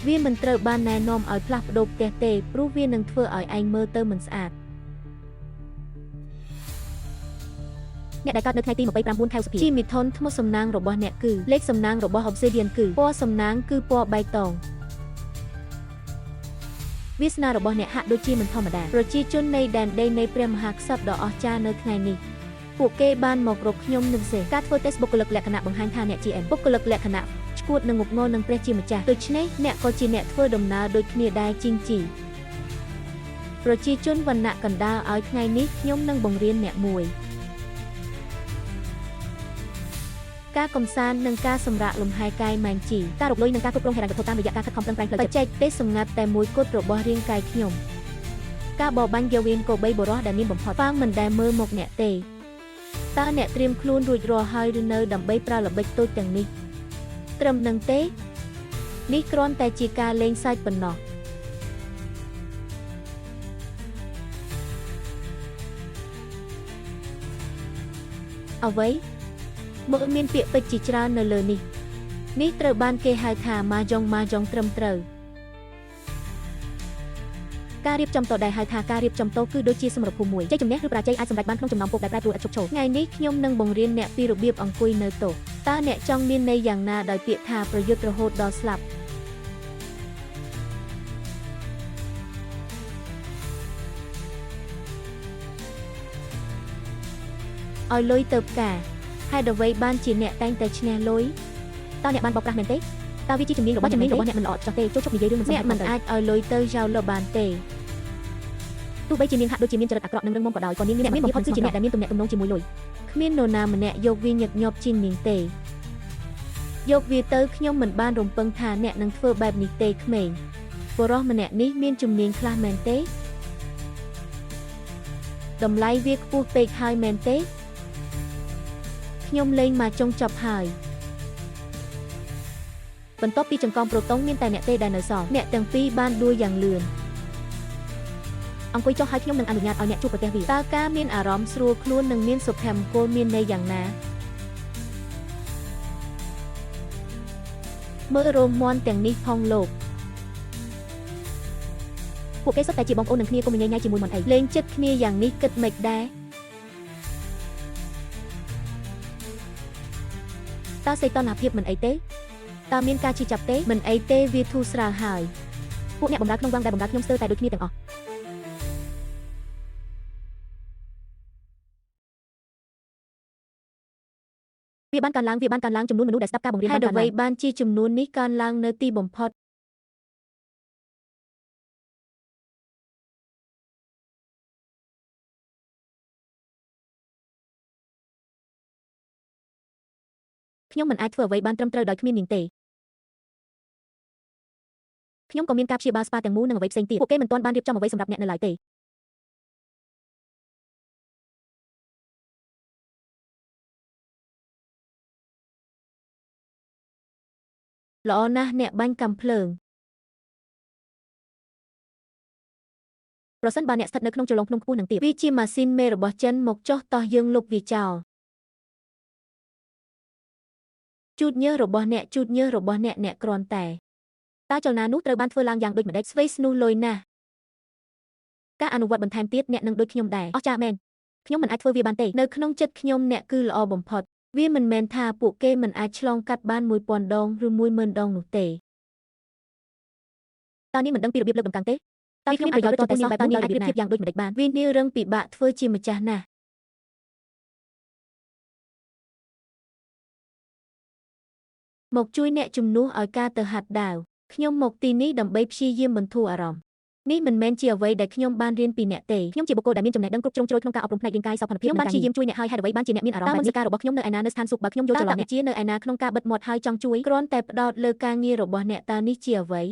វាមិនត្រូវបានណែនាំឲ្យផ្លាស់ប្ដូរផ្ទះទេព្រោះវានឹងធ្វើឲ្យឯងមើលទៅមិនស្អាត អ្នកដែលកើតនៅថ្ងៃទី29ខែឧសភា ជាមិថុនថ្មសំណាងរបស់អ្នកគឺលេខសំណាងរបស់ Obsidian គឺពណ៌សំណាងគឺពណ៌បៃតងវាសនារបស់អ្នកហាក់ដូចជាមិនធម្មតាប្រជាជននៃដែនដីនៃព្រះមហាក្សត្រដ៏អស្ចារ្យនៅថ្ងៃនេះពួកគេបានមករកខ្ញុំនឹងសេ ការធ្វើតេស្តបុគ្គលិកលក្ខណៈបង្ហាញថាអ្នកជា N បុគ្គលិកលក្ខណៈឈួតនិងងប់ងល់នឹងព្រះជាម្ចាស់ដូច្នេះអ្នកក៏ជាអ្នកធ្វើដំណើរដូចគ្នាដែរជីងជីប្រជាជនវណ្ណៈកណ្ដាលឲ្យថ្ងៃនេះខ្ញុំនឹងបង្រៀនអ្នកមួយការកំសាន្តនិងការសម្រាកលំហែកាយម៉ែនជី ការរកលុយនិងការគ្រប់គ្រងហិរញ្ញវត្ថុតាមរយៈការខិតខំប្រឹងប្រែងផ្លូវ ប ចិត្ត ច្ចេកទេសសម្ងាត់តែមួយគត់របស់រាងកាយខ្ញុំការបរបាញ់យាវៀនគោបីបុរសដែលមានបំផុតហ្វាងមិនដែលមើលមកអ្នកទេតើអ្នកត្រៀមខ្លួនរួចរាល់ហើយឬនៅដើម្បីប្រើល្បិចតូចទាំងនេះត្រឹមនឹងទេនេះគ្រាន់តែជាការលេងសើចប៉ុណ្ណោះអ្វីមើលមានពាក្យពេចន៍ជាច្រើននៅលើនេះនេះត្រូវបានគេហៅថាម៉ាយ៉ុងម៉ាយ៉ុងត្រឹមត្រូវ ការរៀបចំតដែលហៅថាការរៀបចំតគឺដូចជាសមរភូមិមួយជ័យជំនះឬបរាជ័យអាចសម្រេចបានក្នុងចំណោមពុកដែលប្រែប្រួលឥតឈប់ឈរ ថ្ងៃនេះខ្ញុំនឹងបង្រៀនអ្នកពីរបៀបអង្គុយនៅតុតើអ្នកចង់មានន័យយ៉ាងណាដោយពាក្យថាប្រយុទ្ធរហូតដល់ស្លាប់ឲ្យលុយទៅផ្កាហេតុអ្វីបានជាអ្នកតែងតែឈ្នះលុយ តើអ្នកបានបោកប្រាស់មែនទេតើវាជាជំនាញរបស់ជំនាញរបស់អ្នកមិនល្អចោះទេចូលជប់និយាយរឿងមិន អ្នកមិនអាចឲ្យលុយទៅយ៉ោលបានទេ ទោះបីជានាងហាក់ដូចជាមានចរិតអាក្រក់និងរឹងមាំក៏ដោយក៏នាងមានអ្នកមានបំផុតគឺជាអ្នកដែលមានទំនាក់ទំនងជាមួយលុយ គ្មាននរណាម្នាក់យកវាញឹកញាប់ជាងនាងទេយកវាទៅខ្ញុំមិនបានរំពឹងថាអ្នកនឹងធ្វើបែបនេះទេក្មេងបុរសម្នាក់នេះមានជំនាញខ្លះមែនទេតម្លៃវាខ្ពស់ពេកហើយមែនទេខ្ញុំលេងមកចុងចប់ហើយ បន្ទាប់ពីចង្កោមប្រូតុងមានតែអ្នកទេដែលនៅសល់ អ្នកទាំងពីរបានដួលយ៉ាងលឿន អង្គុយចុះហើយខ្ញុំនឹងអនុញ្ញាតឲ្យអ្នកជួបប្រទះវា តើការមានអារម្មណ៍ស្រួលខ្លួននិងមានសុភមង្គលមានន័យយ៉ាងណាមើលរោមមាន់ទាំងនេះផងលោក ពួកគេសុទ្ធតែជាបងប្អូននឹងគ្នាកុំញ៉ៃញ៉ៃជាមួយមាន់អី លេងចិត្តគ្នាយ៉ាងនេះគិតមិនដែរ តើសីតុណ្ហភាពមិនអីទេតើមានការឈឺចាប់ទេ មិនអីទេវាធូរស្រាលហើយ ពួកអ្នកបម្រើក្នុងវងដែលបម្រើខ្ញុំស្ទើរតែដូចគ្នាទាំងអស់វាបានកើនឡើងវាបានកើនឡើងចំនួនមនុស្សដែលស្ដាប់ការបង្រៀន ហេ បាន តុអ្វី កើនឡើង បានជាចំនួននេះកើនឡើងនៅទីបំផុត ខ្ញុំមិនអាចធ្វើអ្វីបានត្រឹមត្រូវដោយគ្មាននាងទេខ្ញុំក៏មានការព្យាបាលស្ប៉ាទាំងមូលនិងអ្វីផ្សេងទៀតពួកគេមិនទាន់បានរៀបចំអ្វីសម្រាប់អ្នកនៅឡើយទេ ល្អណាស់អ្នកបាញ់កាំភ្លើង ប្រសិនបើអ្នកស្ថិតនៅក្នុងជ្រលងភ្នំខ្ពស់នឹងទៀត វាជាម៉ាស៊ីនមេរបស់ចិនមកចុះតោះយើងលុបវាចោលជូតញើសរបស់អ្នកជូតញើសរបស់អ្នកអ្នកគ្រាន់តែ តើចលនានោះត្រូវបានធ្វើឡើងយ៉ាងដូចម្តេច ស្វ័យស្នុះលុយណាស់ ការអនុវត្តបន្ថែមទៀតអ្នកនឹងដូចខ្ញុំដែរអស្ចារ្យមែនខ្ញុំមិនអាចធ្វើវាបានទេ នៅក្នុងចិត្តខ្ញុំអ្នកគឺល្អបំផុតវាមិនមែនថាពួកគេមិនអាចឆ្លងកាត់បាន1000ដងឬ10000ដងនោះទេ តើនាងមិនដឹងពីរបៀបលើកតម្កើងទេតើខ្ញុំប្រយោជន៍តតែសោះតើនាងអាចប្រៀបធៀបយ៉ាងដូចម្តេចបាន វានាងរឹងពិបាកធ្វើជាម្ចាស់ណាស់មកជួយអ្នកជំនួសឲ្យការទៅហាត់ដាវខ្ញុំមកទីនេះដើម្បីព្យាយាមបន្ធូរអារម្មណ៍នេះមិនមែនជាអ្វីដែលខ្ញុំបានរៀនពីអ្នកទេ ខ្ញុំជាបុគ្គលដែលមានចំណេះដឹងគ្រប់ជ្រុងជ្រោយក្នុងការអប់រំផ្នែករាងកាយសោភ័ណភាពខ្ញុំបានព្យាយាមជួយអ្នកហើយហេតុអ្វីបានជាអ្នកមានអារម្មណ៍បែបនេះតើមនសិការរបស់ខ្ញុំនៅឯណានៅស្ថានសួគ៌បើខ្ញុំយល់ច្រឡំអ្នក ជានៅឯណាក្នុងការបិទមាត់ហើយចង់ជួយគ្រាន់តែផ្ដោតលើការងាររបស់អ្នកតើនេះជាអ្វី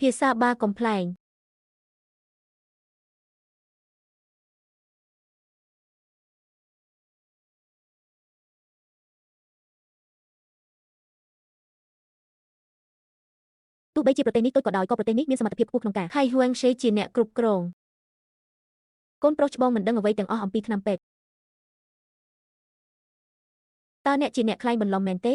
ភាសាបាកំប្លែង ទោះបីជាប្រទេសនេះតូចក៏ដោយក៏ប្រទេសនេះមានសមត្ថភាពខ្ពស់ក្នុងការ ខៃហួងសេជាអ្នកគ្រប់គ្រង កូនប្រុសច្បងមិនដឹងអ្វីទាំងអស់អំពីថ្នាំពេទ្យតើអ្នកជាអ្នកក្លែងបន្លំមែនទេ